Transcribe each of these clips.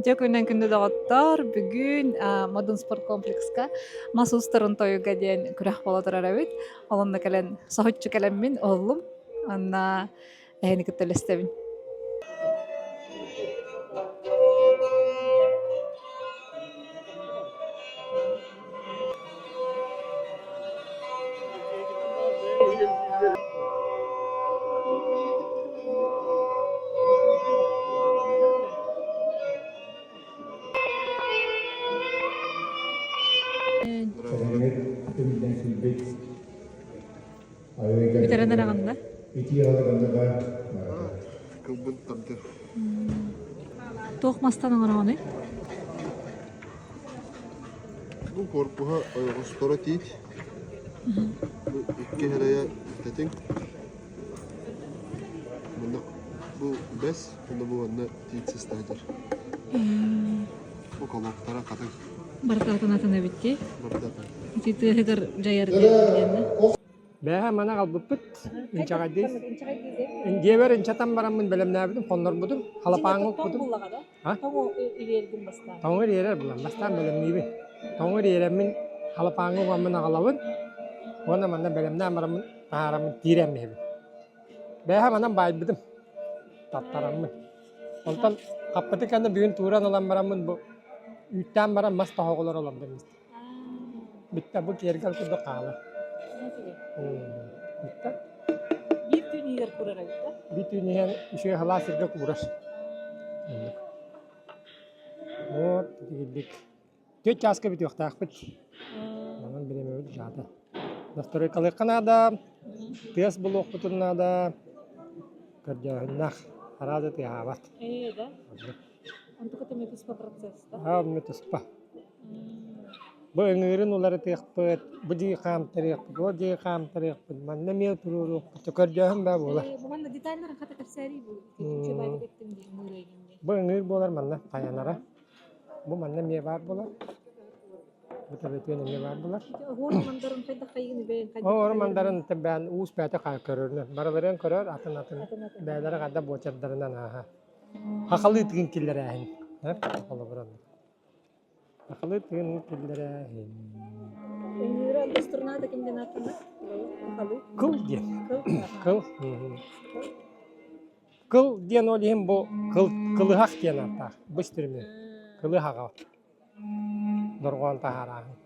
Үтүө күнүнэн күндү доҕоттор! Бүгүн Модун спорткомплекска мас уустарын тойуга диэн күрэх буола турар эбит. Ол онно кэлэн соһуччу кэлэммин уһуллум. Онно эһини кытта үлэстэбин. Бүтэрэн эрэҕин да? Кылбын тардыр. Туох мастан оҥороҕунуй? Бу корпуһа ойоҕосторо тиит. Бу икки эрэйэ тэтиҥ. Манна бу бэс, уонна бу манна тиит сыстаһытар. Бу колоктара хатыҥ. Барыта атын-атын эбит дии. Барыта атын. Ити тыаһыгар дьайар диэн Бэйэ маны аҕалбыппыт инчэҕэйдии. Дьиэбэр инчэтэн бараммын бэлэмнээбитим, хоннорбутум, халапааҥҥа укпутум. Тоҥу ириэрэр булан, бастаан бэлэмниибин. Тоҥу ириэрэммин, халапааҥҥа угаммын аҕалабын уонна манна бэлэмнээн бараммын таһаараммын тиирэн иһэбин. Бэйэм манан баайбытым, таттараммын. Онтон хаппыты кэннэ бүгүн тууран ылан бараммын бу үүттээн баран мас тоһоҕолор олордум Бүттэ бу киэргэл курдук хаалар. Бүттэ. Биир түүн иһигэр курар эбит да? Биир түүн иһэн үчүгэй халаас сиргэ куурар. Оннук. Вот итигирдик. Түөрт чааска бүтүөхтээхпит. Онон бириэмэбит дьаата. Настройкалыахха наада, тыас булуохпутун наада, көрдөөһүннээх, араас тыаһаабат. Ээ да? Онтуката эмиэ туспа процесс да? Аа, эмиэ туспа. Бу ыҥыырын уларытыахпыт, бу дии хаамтарыахпыт, ол дии хаамтарыахпыт, манна эмиэ туруоруохпут, көрдөөһүн баа буолар. Манна детальнарын хата кэпсээрий бу үчүгэй эттим дии ыҥыыр эйгин Бу ыҥыыр буолар манна хайанара. Бу манна эмиэ баар буолар. Бу төбөтүөн эмиэ баар буолар. Оһуор мандарын хайдах хайыгын бэйэн хайдах Оһуор мандарын бэйэн уус бэйэтэ көрөрүнэн барыларын көрөр атын атын бэйэлэрэ хайдах буочардарынан ааһа. Хахалыы тыын киллэрээһин. Холобура Сахалыы тыын киллэрээһин. Ыҥыыра торнадо кимдэн ааттанар? Сахалыы. Кыл диэн. Кыл. Кыл. Кыл диэн ол иһин бу кыл кылыһах диэн ааттаах. Бу истиримин. Кылыһаҕа. Дорҕоон таһаарааһын.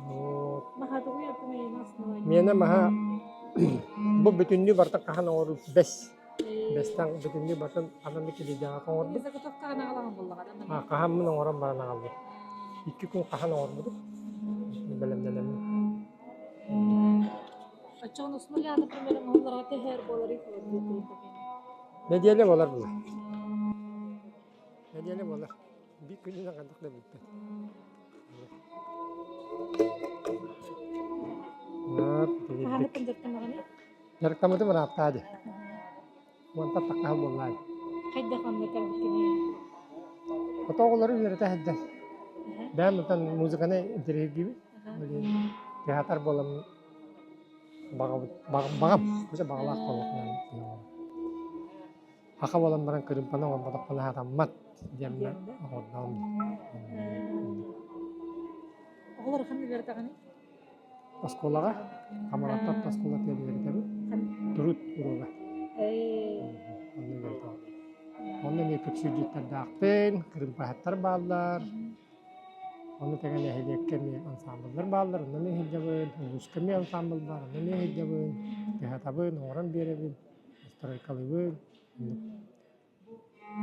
Вот. Миэнэ маһа бу бүтүннүү барыта хаһан оҥоруу бэс. Бэстэн бүтүннүү батын анаммыт илиидэҕэ оҥорбут. Хаһаммын оҥорон баран аҕалбыт. Икки күн хаһан оҥорбутум. Бэлэмнэнэммин. Оччоҕуна с нуля, например, оҥоһулларга тэһэр буоларый Нэдиэлэ буолар буолар. Нэдиэлэ буолар. Биир күнүнэн ханнык да бүппэт. Хаһаныттан дьарыктанаҕыный? Дьарыктаммытым ырааттаа дии. Уонтан таххаһыл буоллаай. Хайдах онно кэлбиккиний? Ото оҕолору үөрэтэ сылдьан. Бэйэм оттон музыканы интэриэһиргиибин. Театр буолан баҕабыт баҕам, баҕалаах буолуохпунан Аха буолан баран кырыымпаны оҥорботохпуна сатаммат диэммэр оҥордоҕум дии. Оҕолор ханна үөрэтэҕиний? Оскуолаҕа Хамаҕаттан оскуолатыгар үөрэтэбин. Труд уруога. Онно үөрэтэбин. Онно эмиэ күпсүүрдьүттэрдээхпин, кырыымпаһыттар бааллар. Ону тэҥэ нэһилиэккэ эмиэ ансаамбыллар бааллар, онно эмиэ сылдьабын. Улууска эмиэ ансаамбыл баар, онно эмиэ сылдьабын. Тыаһатабын, оҥорон биэрэбин. Стройкалыыбын.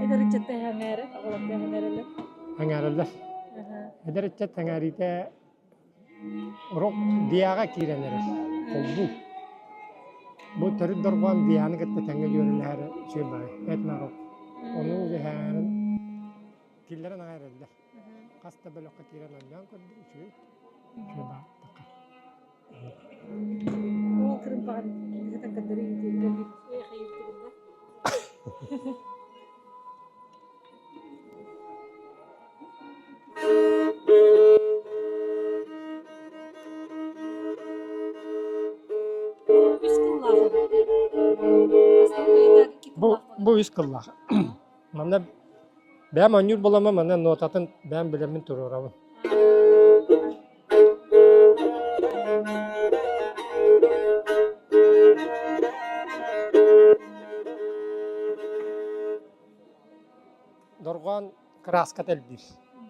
Эдэр ыччат эҥээрэ, оҕолор эҥээрэллэр. Эҥээрэллэр. Эдэр ыччат эҥээриитэ рок диаҕа киирэн эрэр. Холбуу. Бу төрүт дорҕоон дианы кытта тэҥҥэ дьүөрэлэһэр үчүгэй баҕайы. Этно-рок. Ону үгэһээн киллэрэн аҕай эрэллэр. Хас да бөлөххө киирэн оонньоон көрдүм. Үчүгэй. Үчүгэй баҕайы. Ол кырымпаҕын ыһытан көрдөрүү үлэлиир хайыыртыгын да. Үс кыллаах. Бу Бу үс кыллаах. Манна бэйэм оонньуур буоламмын манна нотатын бэйэм билэммин туруорабын. Дорҕоон кырааската элбиир.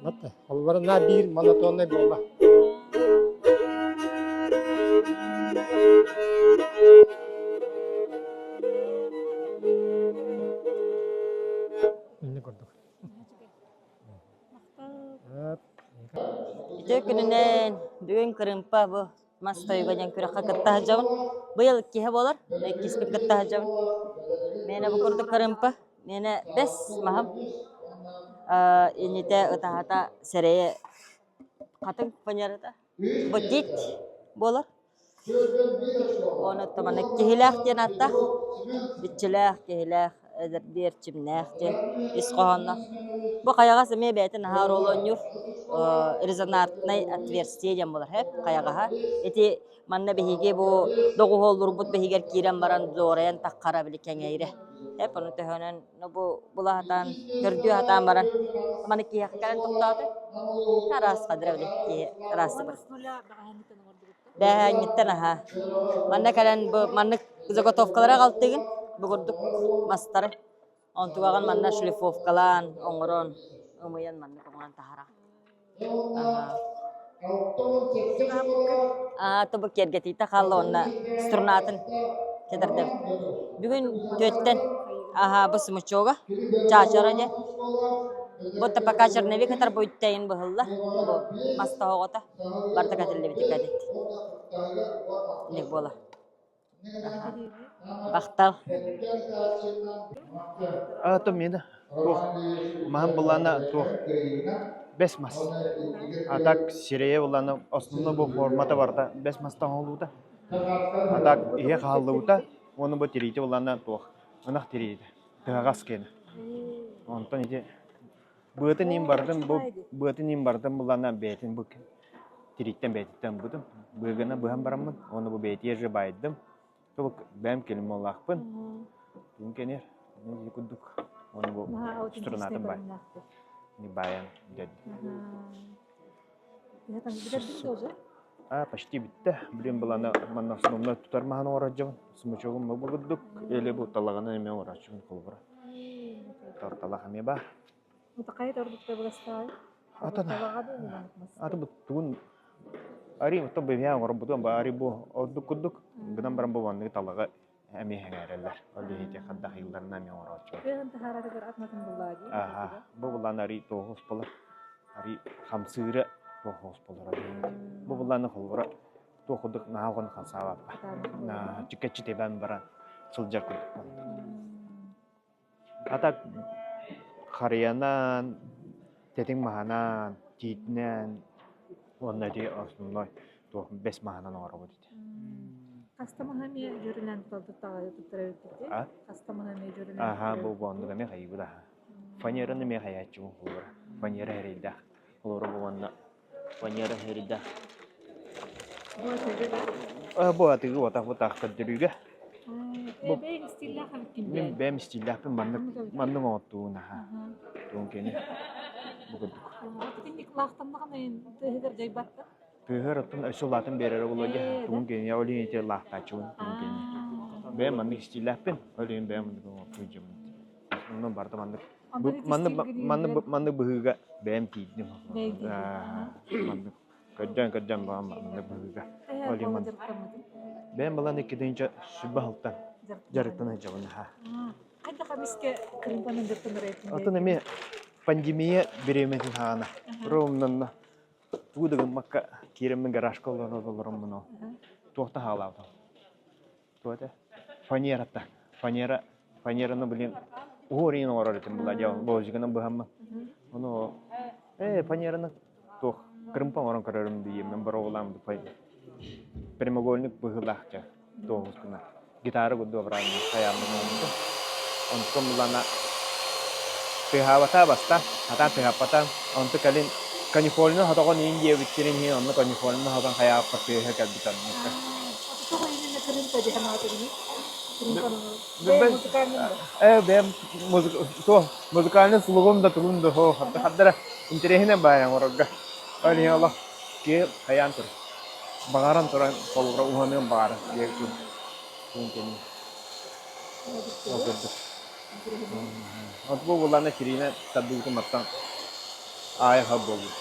Батта. Холобура биир монотоннай буолла. Инник курдук. Үтүө күнүнэн бүгүн кырыымпа бу мас тойуга диэн күрэххэ кытта сылдьабын. Быйыл иккиһэ буолар, иккиспин кытта сылдьабын. Миэнэ бу курдук кырыымпа, миэнэ бэс маһым инитэ ытаһата сэрэйэ хатыҥ фанерата бутит буолар. Онуттан маннык Киһилээх диэн ааттаах, иччилээх, киһилээх, эдэрдии эрчимнээх диэн ис хоһоонноох. Бу хайаҕас эмиэ бэйэтин наһаа оруолу оонньуур резонанснай отверстие диэн буолар һэп хайаҕаһа. Ити манна биһиги бу доҕуһуоллурбут биһигэр киирэн баран дуорайан таххара били кэҥэйрэ. Эп ону төһөнөн бу була сатаан, көрдүү сатаан баран маны киһиэхэ кэлэн тохтоото. Араас хадра били киһи араастык бар. Бээһээҥҥиттэн аһаа. Манна кэлэн бу маннык заготовкалары аҕалтыгын, бу курдук мастары. Онтугаҕын манна шлифовкалаан, оҥорон, ымыйан маннык оҥорон таһараҕын. Аһаа. Аа, тобу киэргэтиитэ хаалла уонна струнатын кэтэрдэбит. Бүгүн түөттэн аһаа бу смычога, чаачара диэн. Будто пока черновик ытар буйтайын быһылла. Бу мас тоһоҕото. Барыта кэтиллибит иккадит. Ник буола. Бахтал. Аата миэнэ туох маһын былаана туох бэс мас. А так сирэйэ былаана основной бу формата барыта бэс мастан оҥоһуллубута. А так иһэ хааллыбыта уонна бу тириитэ былаана туох ынах тириитэ тыһаҕас киэнэ. Онтон ити Быатын иин бардым, бу быатын иин бардым буллаана бэйэтин бу тирииттэн бэйэтиттэн ылбытым. Быыгына быһан бараммын, уонна бу бэйэтигэр же баайдым. Тобу бэйэм келимолаахпын. Тун кэнир, ити курдук. Уонна бу струнатын баай. Баайан дед. А, почти бүттэ. Блин, былана манна основной тутар маһан оҥорожжобун. Смычогум бу курдук, или бу талаҕынан эмиэ оҥорооччубун холобура. Талах эмиэ баар. Атын аты бу тугун ари то бэйэ оҥорбутум ба ари бу ордук курдук гынан баран бу манныгы талаҕы эмиэ сэҥээрэллэр. Ол иһити хаддах ыйылларына эмиэ оҥорооччулар. Аха, бу булан ари туоһус болар. Ари хамсыыра туоһус болар. Бу буланы холбура туох курдук наһаа оҕону хамсаабаппа. Чиккэччи тэбэн баран сылдьар курдук буолла. А так харыйанан, тэтиҥ маһынан, тиитинэн уонна ити основной туох бэс маһынан оҥоробут ити. Хаста маһа эмиэ дьөрүлээн туттара эбиппит А? Хаста маһа эмиэ дьөрүлээн Аха, бу оннук эмиэ хайыыбыт аха. Фанераны эмиэ хайааччыбын холобура. Фанера эрэйдээх. Холобура бу уонна фанера эрэйдээх. Бу атыгы да? А, бу атыгы уотах бу таах көрдөрүүгэ. Бу Бэйэҥ стиллээх эбиккин мин бэйэм стиллээхпин маннык маннык оҥоттуун аха. Туун кини бу курдук. Итинник лаахтаннаҕына тыаһыгар дьайбатта. Тыаһыар оттон өссө улаатан биэрэрэ буолуо дии. Тугун кини ол иһин ити лаахтааччыбын тугун кини. Бэйэм маннык истиилээхпин, ол иһин бэйэм маннык оҥорбут дьоммун. Онон барыта маннык маннык маннык маннык быһыыга бэйэм тиийдим. Маннык көрдөөн көрдөөн баҕам маннык быһыыга. Ол иһин маннык. Бэйэм балан икки сүбэ алтан дьарыктана сылдьабын аха. Хайдах эмискэ кырыымпанан дьарыктанар эбиккин? Оттон эмиэ пандемия бириэмэтин хаана. Ровно Тугу да гыммакка киирэммин гаражка олороммун ол. Туох да хаалаабытым. Туох этэ? Фанерата. Фанера. Фанераны, блин, уһуор иин оҥорор этим була дьэ лозигынан быһаммын. Ону фанераны туох кырымпа оҥорон көрөрүм диэммин боруобалаан прямоугольник быһыылаах дьэ туоһус гына гитара курдук обратно хайааммын оҥорбутум. Онтон булана тыаһаабата баста, хатаан тыаһаппата. Онту кэлин канифольны хотоҕон иин диэбиттэрин иһин онно канифольны хотон хайааппар тыаһа кэлбит оннукка. Тоҕо именно кырыымпа диэн аатыгыный? Бэйэм музыкальный слугум да тугум да суох. Хардара интэриэһинэй баайа оҥорорго. Ол иһин олох киһи хайаан турар. Баҕаран туран холобура уһаныан баҕарар диэн күн кэннин. Ол курдук. От бу булана кириинэ тардыбытым маттан аайы буолбут.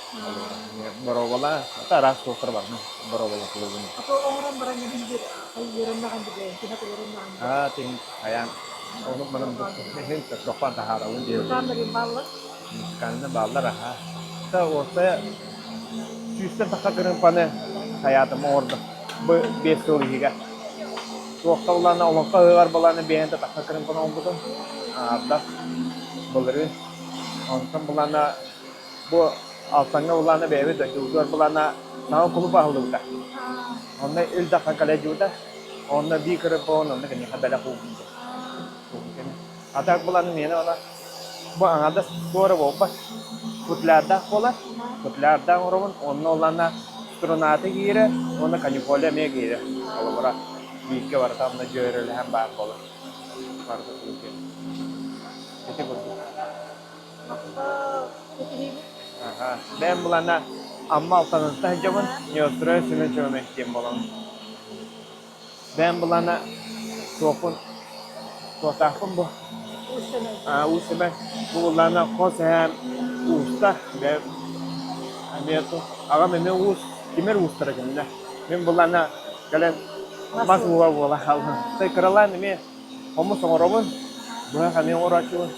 Боруобала, ата араас туохтар барна боруобала кылыбын. Оҥорон баран биир үөрэннэҕин били, тиһэх үөрэннэҕин. Аа, тин хайаан ону манан тохпан таһаарабын диэн. Музыканнар бааллар. Музыкальны бааллар аха. Та уопсайа сүүстэн тахса кырыымпаны хайаатым оҥордум. Бу 5 сыл иһигэр. Туохха булаана олоҥхо ыһыаҕар булаана биэһэн да тахса кырыымпаны оҥорбутум. Аҥаардас былырыын. Онтон булаана бу Алтаҥҥа булаана бэйэбит дойдубутугар булаана саҥа кулууп аһыллыбыта. Онно Ил Дархан кэлэ Онно биир кырыымпа онно киниэхэ бэлэх уурбута. А так булаана миэнэ она бу аҥаардас туора буолбат. Футлярдаах буолар. Футлярдаах оҥоробун. Онно улаана струната киирэ уонна канифоля эмиэ киирэ. Холобура, бииргэ барыта онно дьүөрэлэһэн баар буолар. Барыта киирэ. Ити курдук. Аха. Бэйэм булана Амма Алтаныттан сылдьабын. Неострой Семен Семенович диэн буоламмын. Бэйэм булана туохпун туохтаахпын бу Уус Сэмэн бу буллаана хос эһээм ууста бэйэм эмиэ аҕам эмиэ уус тимир уустара кинилэр. Мин буллаана кэлэн мас уула буола хааллым. Кыралаан эмиэ хомус оҥоробун, быһах эмиэ оҥорооччубун.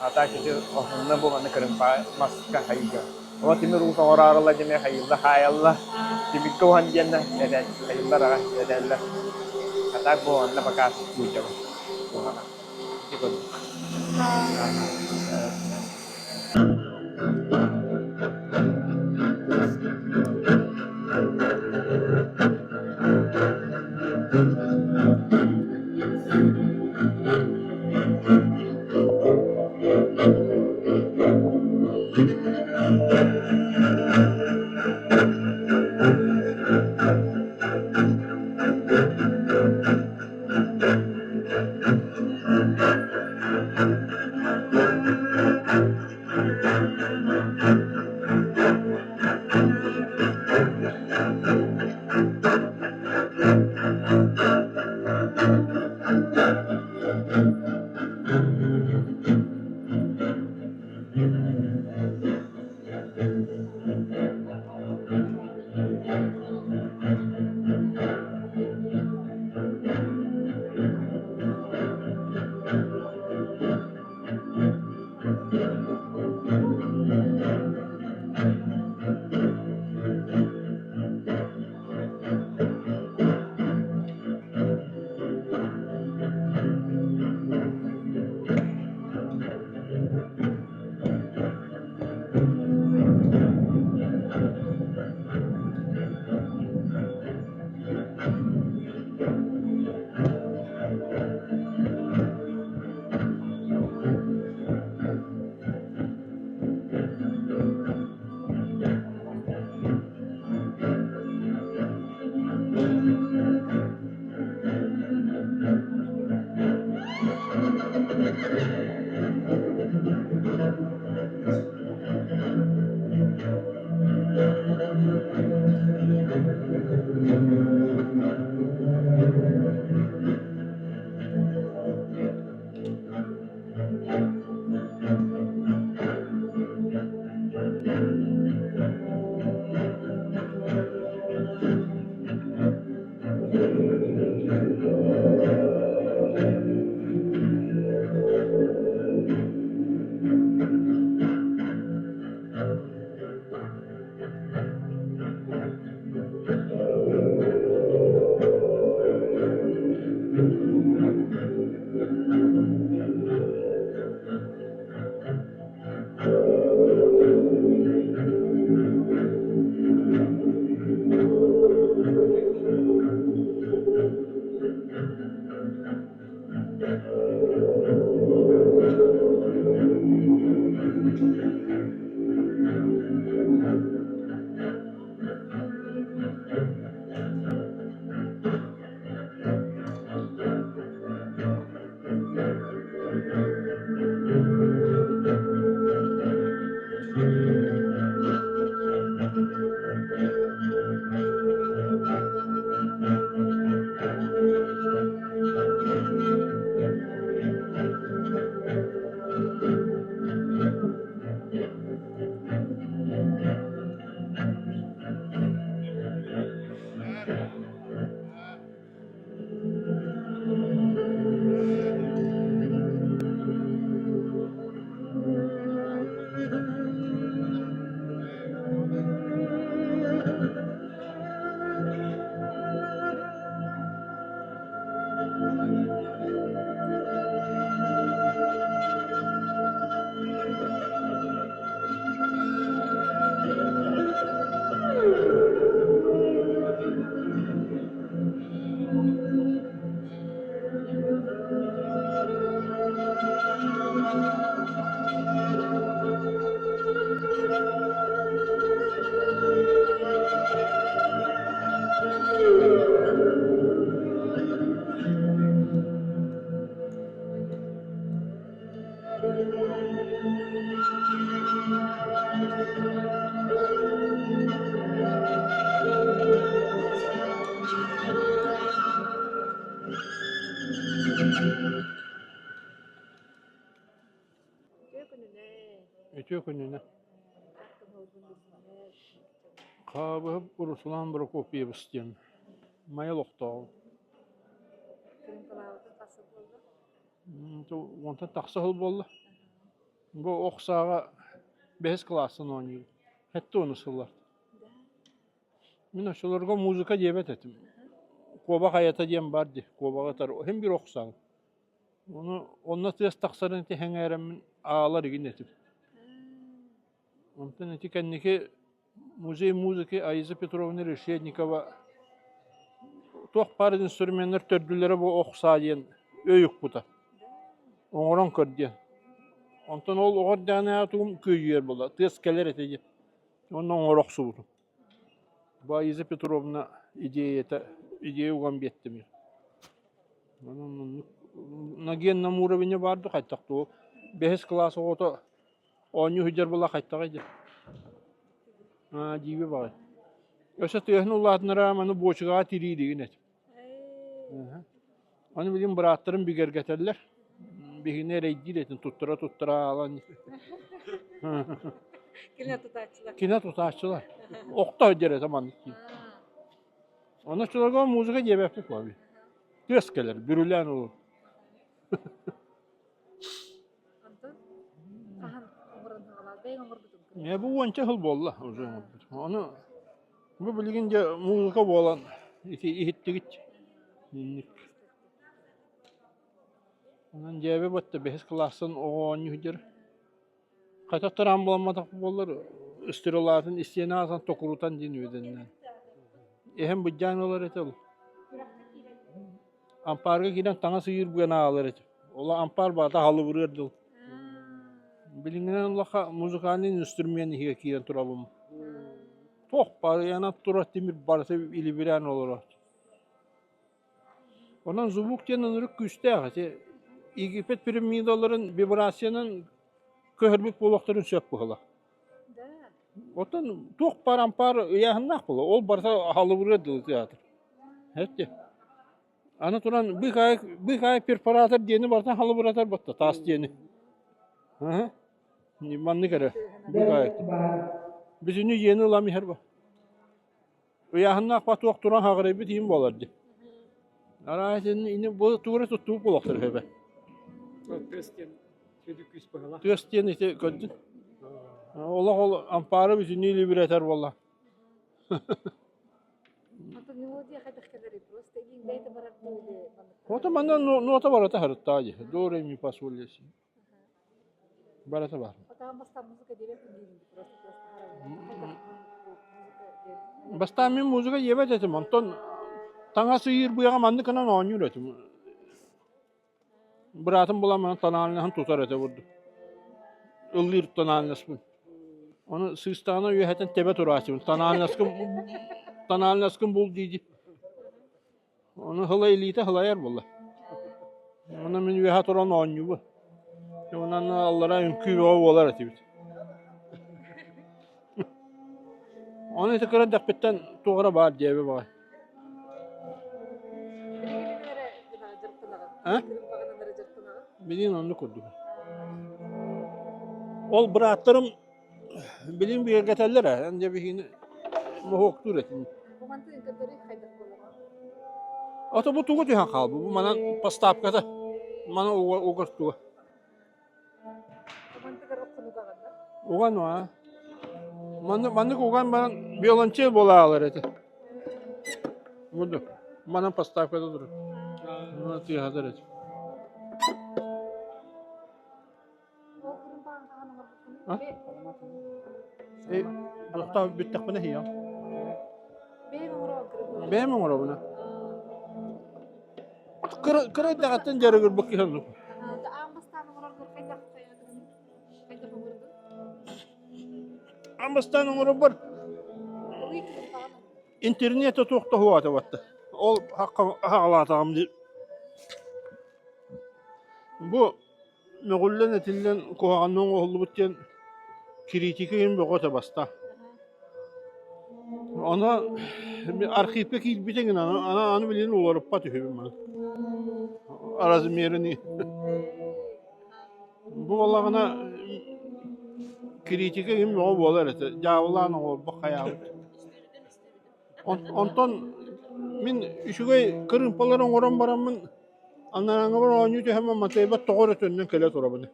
А так ити основной бу манна кырымпа маска хайыга. Ону тимир уус оҥороорулла диэн хайылла хаайалла. Тимиргэ уһан диэннэ этэ хайыллар аҕай этэллэр. А так бу онно пока сылдьабын. Уһана. Ити курдук. Үтүө күнүнэн. Хаабыһып Руслан Прокопьевич диэн Майа олохтооҕо. Онтон тахса сыл буолла. Бу ох сааҕа бэһис кылаастан оонньуубун. Сэттэ уонус сыллар. Мин оччолорго музыка диэбэт этим. Куобах айата диэн баар дии, куобаҕы ытар. Иһин биир ох сааҕым. Ону онно тыас тахсарын ити сэҥээрэммин аалар игин этим. Онтон ити кэнники музей музыки Аиза Петровна Решетникова туох баар инструменнар төрдүлэрэ бу ох саа диэн өй укпута. Оҥорон көр диэн. Онтон ол оҕо эрдэҕинээҕи тугум күөдьүйэр буолла, тыас кэлэр этэ диэн. Уонна оҥоро охсубутум. Бу Аиза Петровна идеята, идея уган биэттим. Онон оннук на генном уровне баар да хайдах туох бэһис кылаас оҕото оонньуу сылдьар буолла хайтаҕай дии. Аа дьиибэ баҕайы. Өссө тыаһын улаатыннара маны буочукаҕа тирииригин этим. Аны билигин бырааттарым бигэргэтэллэр. Биһигини эрэйдиир этин туттара-туттара аалан. Кине тутааччылар. Кине тутааччылар. Охто сылдьар этэ маннык дии. Онно оччолорго музыка диэбэппит буолар. Тыас кэлэр, бүрүлээн олор. Онтон хаһан оҥорон хаалаат бэйэҥ оҥорбутуҥ? Ээ бу уонча сыл буолла уже оҥорбутум. Ону бу билигин дьэ музыка буолан ити иһиттигит. Инник. Онон дьээбэ батта бэһис кылаастан оҕо оонньуу сылдьар. Хайдах тараан буламматах буоллар стрелатын истиэнэ аасан токурутан диэн үөдэннээн. Эһэм быдьаан ылар этэ ол. Ампаарга киирэн таҥас ыйыыр быаны аалар этим. Ол ампаар баата халыбырыар дыл. Билиҥҥинэн улаха музыкальный инструмент иһигэр киирэн турабын. Туох барыйанан турар тимир барыта илибирээн олорор. Онон звук диэн ынырык күүстээх ити Египет пирамидаларын вибрациянан көһөрбүт буолуохтарын сөп быһыла. Оттон туох баар ампаар ыйааһыннаах буолуо, ол барыта халыбырыар дылы театр. Эти. Аны туран быыкаайык быыкаайык перфоратор диэни барытын халыбыратар батта таас диэни. Аһа. Маннык эрэ быыкаайык. Бүтүннүү дьиэни ылам иһэр ба. Ыйааһыннаах ба туох туран хаҕырайбыт иһин буолар дии. Араа итини бу тугу эрэ туттубут буолуохтар үһү Тыас диэн сүдү күүс быһыылаах. Тыас диэн ити көрдүн. Олох ол ампаары бүтүннүү илибирэтэр буолла. Ото мелодия хайдах кэлэрий? Просто илииҥ бэйэтэ барар дуу или маннык? Ото манна нота барата харыттаа дии. До ре ми фа соль ля си. Барата бар. Отаан бастаан музыка диэбэппин диигин просто просто хайдах музыка диэн. Бастаан мин музыка диэбэт этим, онтон таҥас ыйыыр быаҕа маннык гынан оонньуур этим. Быраатым булан манан тональнаһын тутар этэ курдук. Ыллыыр тональнаспын. Ону сыыстаҕына үөһэтэн тэбэ турааччыбын. Тональнаскын тональнаскын бул дии-дии. Ону ыла илиитэ сылайар буолла. Ону мин үөһэ туран оонньуубун. Онон аллара үҥкүү бөҕө буолар этибит. Ону ити кыра эрдэхпиттэн туох эрэ баар диэбэ баҕай. А? Билигин оннук курдук. Ол бырааттарым билигин бигэргэтэллэр ээ. Эн дьэ биһигини моһуоктуур этим. Ото бу тугу түһэн хаалбыт? Бу манан поставката. Мана угар туга. Уган аа. Маннык маннык уган баран виолончель буола аалар этэ. Буду. Манан поставката турар. Мана тыаһатар этэ. А? Э, Туохтаа бүттэхпинэ иһиэм. Бэйэм оҥоробун. Кыра кыра эрдэҕиттэн дьарыгырбыт киһи оннук. Аан бастаан оҥоробор интернет туох да суоҕа батта. Ол хаҕалаатаҕым дии. Бу мөҕүллэн-этиллэн куһаҕаннык оҥоһуллубут диэн кириитикэ иһин бөҕө этэ баста. Ону архивка киирбитиҥ аны аны билигин уларыппат үһүбүн маны. Размерын Бу буоллаҕына кириитикэ иһин бөҕө буолар этэ. Дьаабылаан оҥорбут хайаабыт. Онтон мин үчүгэй кырыымпалары оҥорон бараммын анарааҥҥыбар оонньуу түһэммин Матвейбар тоҕо эрэ төннөн кэлэ турабын.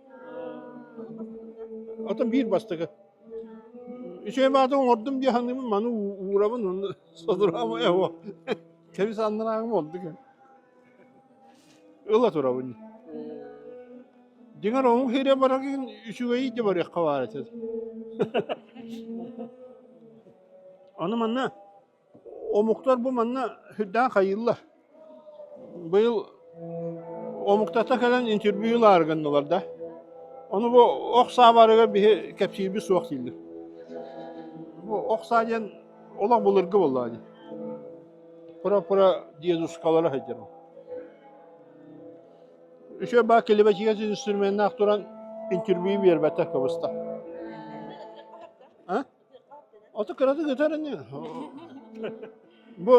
Оттон биир бастакы. Үчүгэй бааты оҥордум дии саныыбын, маны уурабын, онно содураама эво. Кэбис анарааҥым ордук. Ыла турабын. Дьиҥэр омук сирэ бараргын үчүгэйи да барыахха баар этэ. Аны манна омуктар бу манна сүрдээх хайыыллар. Быйыл омуктата кэлэн интервью ылаары гыннылар да. Ону бу ох саа барыгар биһи кэпсиирбит суох дииллэр. Бу ох саа диэн олох былыргы буоллаҕа дии. Пура-пура дедушкалара сылдьар. Үчүгэй баа килибэчигэс инструменнаах туран интервью биэрбэтэх кыбыста. А? Ото кыратык ытар ини. Бу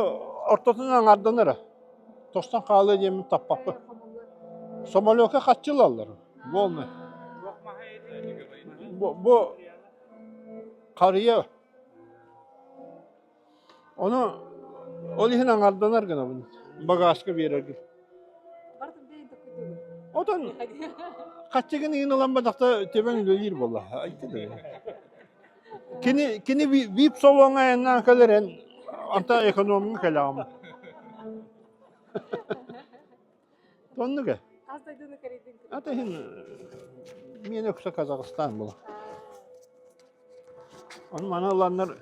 ортотунан аҥарданар. Тостон хаалыа диэммин таппаппын. Самолекка хаччы ылаллар. Буолна. Бу, бу харыйа. Ону ол иһин аҥарданар гынабын. Багажка биэрэргин. Отон хаччыгын иһин ылан бадахта тебеҥ үлэлиир буолла. Кини кини вип салоҥҥа айаннаан кэлэрин онтон экономҥа кэлэҕим. Оннук ээ. Хас дойдуну кэрийдиҥ? Ата иһин миэнэ үксэ Казахстан буолар. Ону маны ыланнар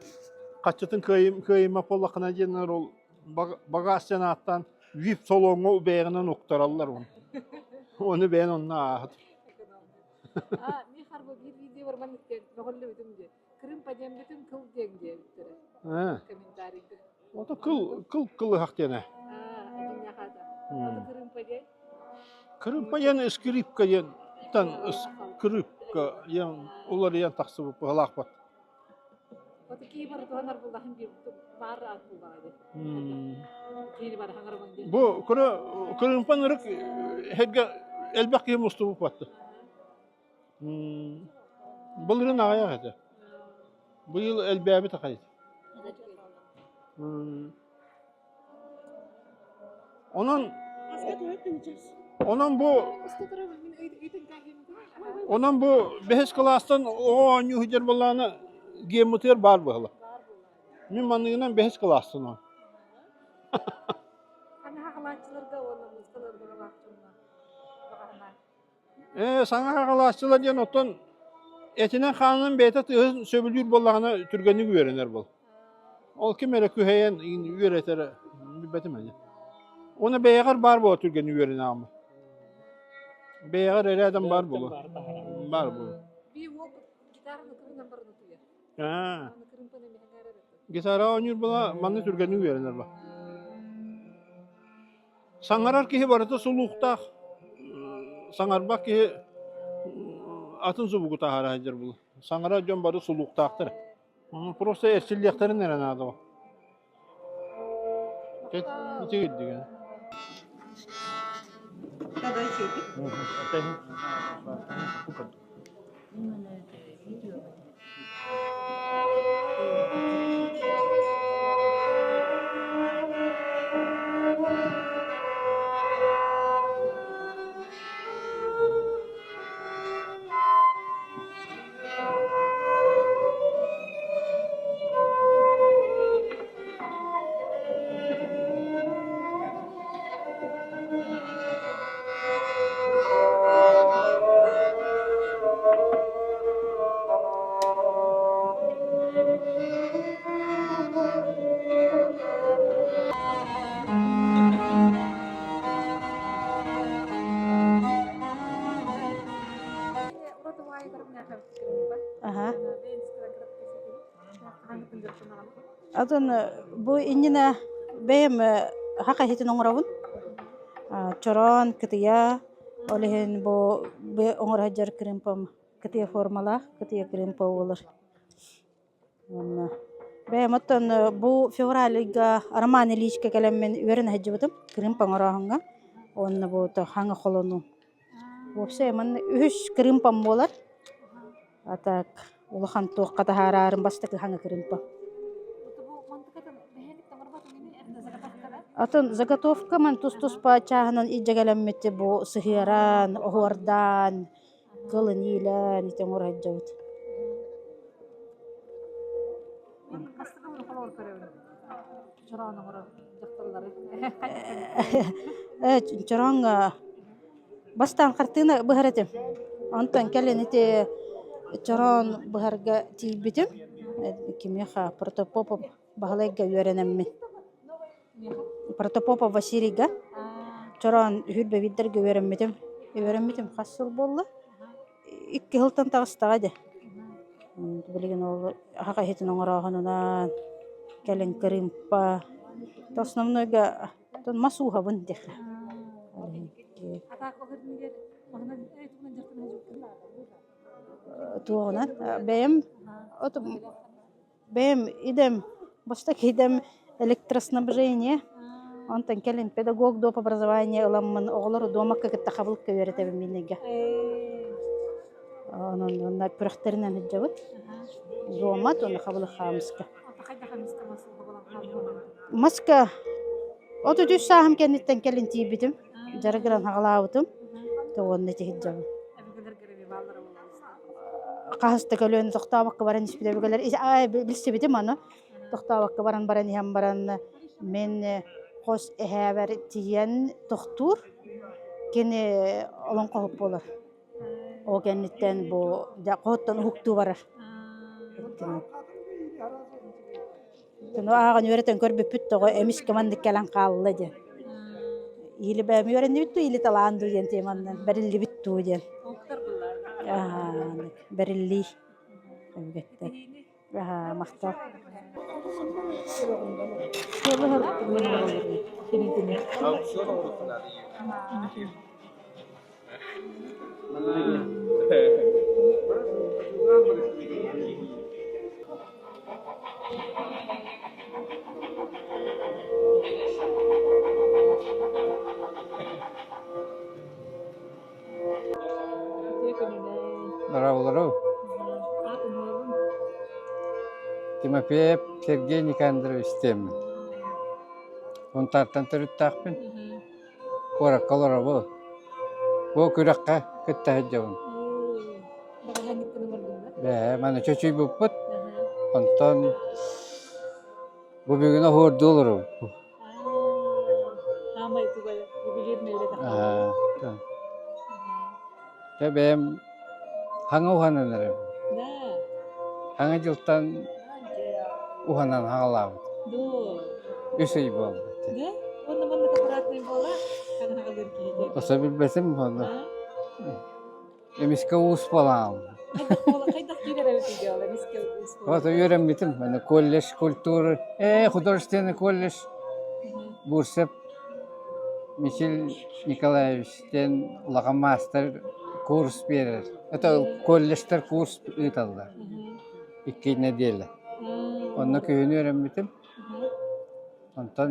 хаччытын кыайым кыайыммат буоллаххына диэннэр ол багаас диэн ааттаан вип салоҥҥа бэйэҕинэн уктараллар оны. Оны бэйэн онно ааһат. А, ми харбы биир видео бар маннык мөҕүллүбүтүм диye. Крым подемлетин кыл диэн диэбиттэрэ. Комментарийга. Ото кыл кыл кылыһах диэнэ. А, Крымпа диэн. Крымпа диэн скрипка диэн тан скрипка диэн уларыйан тахсыбыт быһалаахпат. Ото кии бар туһанар буллахын биир баар аат буллаҕа диэн. Киини бар хаҥарабын диэн. Бу көрө кырыымпан ырык эргэ элбэх киһи мустубут батты. Былырын аҕыйах этэ. Быйыл элбээбит аҕай. Онон онон бу онон бу бэһис кылаастан оҕо оонньуу сылдьар буоллаҕына геммытыгар баар буолла. Мин манныгынан бэһис кылаастан ол. Хаҥаһаҕалааччыларга уонна музыкаларга баҕалаах дьоҥҥо Ээ, саҥа хаҕалааччылар диэн оттон этинэн-хаанынан бэйэтэ тыаһын сөбүлүүр буоллаҕына түргэнник үөрэнэр буол. Ол ким эрэ күһэйэн үөрэтэрэ билбэтим ини. Уонна бэйэҕэр баар буола түргэнник үөрэнэҕин. Бэйэҕэр эрээдэн баар буолуо. Баар буолуо. Аа. Гитара оонньуур буола манна түргэнник үөрэнэр ба. Саҥарар киһи барыта сулууктаах, саҥарбат киһи атын субугу таһаара сылдьар буолуо. Саҥарар дьон бары сулууктаахтар. Просто эрчиллиэхтэрин эрэ наада. Ити кирдигэ. Аха. Атын бу иннинэ бэйэм саха иһитин оҥоробун. Чороон, кытыйа, Ол иһин бу оҥоро сылдьар кырыымпам кытыйа формалаах, кытыйа кырыымпа буолар. Уонна бэйэм оттон бу февраль ыйга Роман Ильичка кэлэммин үөрэнэ сылдьыбытым кырыымпа оҥорооһуҥҥа. Уонна бу хаҥа холонуу. Уопсай манна үһүс кырыымпам буолар. А так улахан туохха таһаараарым бастакы хаҥа кырыымпа. Атын заготовка ман тус-туспа чааһынан илдьэ кэлэммит бу сыһыаран, оһуордаан, кылын иилээн ити оҥоро сылдьабыт. Э, чороҥ бастаан хартыына быһар этим. Онтон кэлин ити чороон быһарга тиийбитим. Кимиэхэ Протопопов Баһылайга үөрэнэммин. Протопопов Василийга чороон үһүр бэбиирдэргэ үөрэммитим. Үөрэммитим хас сыл буолла? Икки сылтан таҕыстаҕа дии. Билигин ол аһаҕас иһитин оҥорооһунунан, кэлин кырыымпа, основнойга мас ууһабын диэххэ. Туоҕунан бэйэм Бэйэм идэм, бастакы идэм электроснабжение. Онтон кэлин педагог доп образование ыламмын оҕолору дуомакка кытта хабылыкка үөрэтэбин миинэйгэ. Онон онно күрэхтэринэн сылдьабыт. Дуомат уонна хабылык хаамыска. Маска 33 сааһым кэнниттэн кэлин тиийбитим. Дьарыгыран хаҕалаабытым. То уонна ити сылдьабын. Хаһыс да көлүөнэ тохтообокко баран испит өбүгэлэр билсибитим аны тохтообокко баран баран иһэн баран мин хос эһээбэр тиийэн тохтуур кини олоҥхоһут буолар ол кэнниттэн бу хоһуттан уһуктуу барар ааҕан үөрэтэн көрбүппүт тоҕо эмискэ маннык кэлэн хаалла диэн или бэйэм үөрэннибит дуу или талаан дуу диэн теманан бэриллибит дуу диэн бэриллии өбүгэттэр махтал Здраволору. Тимофеев Сергей Никандрович диэммин. Унтаартан төрүттээхпин. Куоракка олоробун. Бу күрэххэ кытта сылдьабын. Бээ, маны чочуйбуппут. Онтон бу бүгүн оһуордуу олоробут. Дьэ бэйэм хаҥа уһанан эрэбин. Хаҥа дьылтан уһанан хаҕалаабыт. Үс ый буолла. Оса билбэтим ону. Эмискэ уус буолаҕым. Вот үөрэммитим. Аны колледж культуры, э, художественный колледж Бурсеп Михаил Николаевич диэн улахан маастар курс биэрэр. Это колледжтар курс ыыталлар. Икки нэдиэлэ. Онно күһүн үөрэммитим. Онтон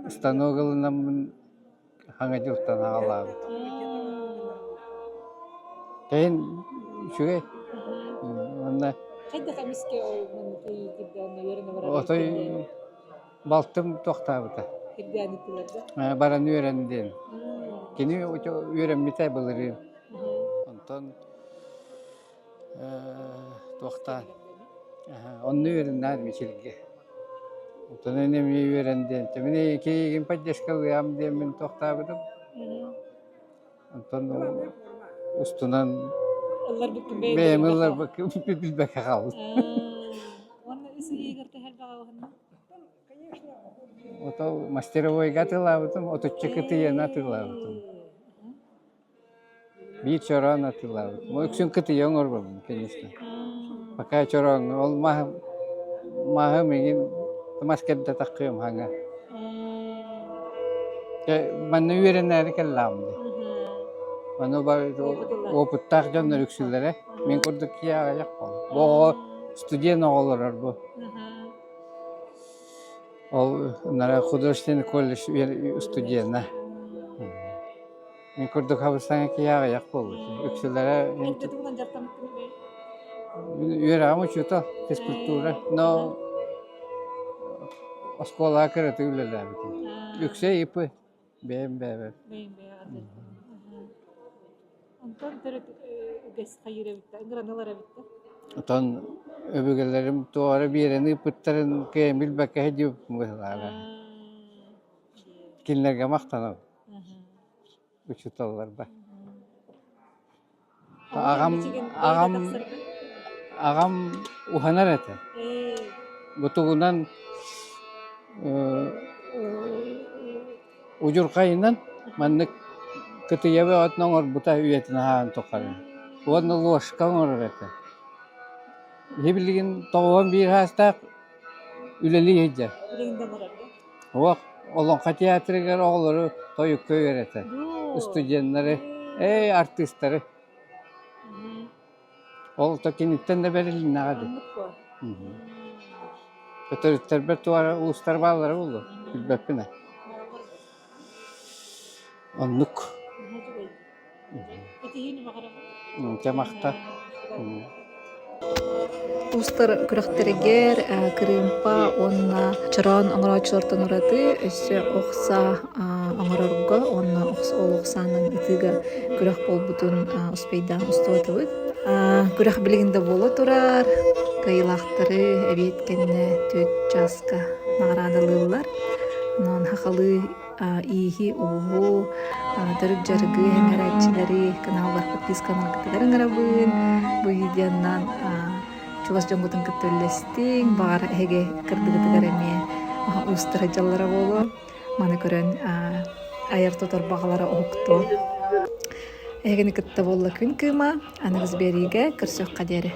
станок ылынаммын хаҥа дьылтан аҕалаабыт. Кэлин үчүгэй. Уонна отой балтым тохтаабыта. Баран үөрэн диэн. Кини үөрэммитэ былырыын. Онтон туохтаан онно үөрэннээр Мичилгэ. Онтон эмиэ үөрэн диэн. Мин киһигин поддержкалыам диэммин туохтаабытым. Онтон устунан бэйэм ылларбыккын билбэккэ хаалбытым. Ото мастеровойга атыылаабытым, отучча кытыйаны атыылаабытым. Биир чороон атыылаабытым. Үксүн кытыйа оҥорбоппун, конечно. Пока чорооҥҥо ол маһым, маһым игин мас кэрдэ таххыам хаҥа. Манна үөрэнээри кэллэҕим дии. Ону опыттаах дьоннор үксүлэрэ. Мин курдук киһи аҕыйах буолла. Бу оҕо студент оҕолорор бу. Ол нара художественный колледж студена. Мин курдук хабыстаҥа киһи аҕыйах буолбут. Үксүлэрэ үөрэҕим учуутал, физкультура. Но оскуолаҕа кыратык үлэлээбитим. Үксэ ИП бэйэм бэйэбэр. Онтон төрүт үгэс хайыыр эбит ыҥыран ылар эбит Отон өбүгэлэрим туох эрэ биэрэн ыыппыттарын кыайан билбэккэ сылдьыбыппын быһыылааҕа. Кинилэргэ махтанабын. Учууталларба. Аҕам аҕам аҕам уһанар этэ. Бутугунан удьурхайынан маннык кытыйа бөҕөтүн оҥорбута үйэтин аһаан тухары. Уонна ложка оҥорор этэ. Киһи билигин 91 саастаах үлэлии сылдьар. Уох, Олоҥхо театрыгар оҕолору тойукка үөрэтэр. Студеннары, ээ, артыыстары. Ол то киниттэн да бэрилиннэҕэ дии. Өтөрүттэрбэр туора уустар бааллара буолуо, билбэппин ээ. Оннук. Дьэ махтал. Уустар күрэхтэригэр кырыымпа уонна чороон оҥорооччулартан ураты өссө ох саа оҥорорго уонна ол ох саанан ытыыга күрэх буолбутун успейдаан устубатыбыт. Күрэх билигин да буола турар. Кыайыылаахтары эбиэт кэннэ 4 чааска наҕараадалыыллар. Онон сахалыы ииһи-ууһу, төрүт дьарыгы эҥэрээччилэри каналбар подпискаларгытыгар ыҥырабын. Бу видеонан чугас дьоҥҥутун кытта үллэстиҥ, баҕар эһиги кырдыгытыгар эмиэ уустара дьаллара буолуо. Маны көрөн айар-тутар баҕалара уһуктуо. Эһигини кытта буолла күн кыыма, аныгыс биэриигэ көрсүөххэ диэри.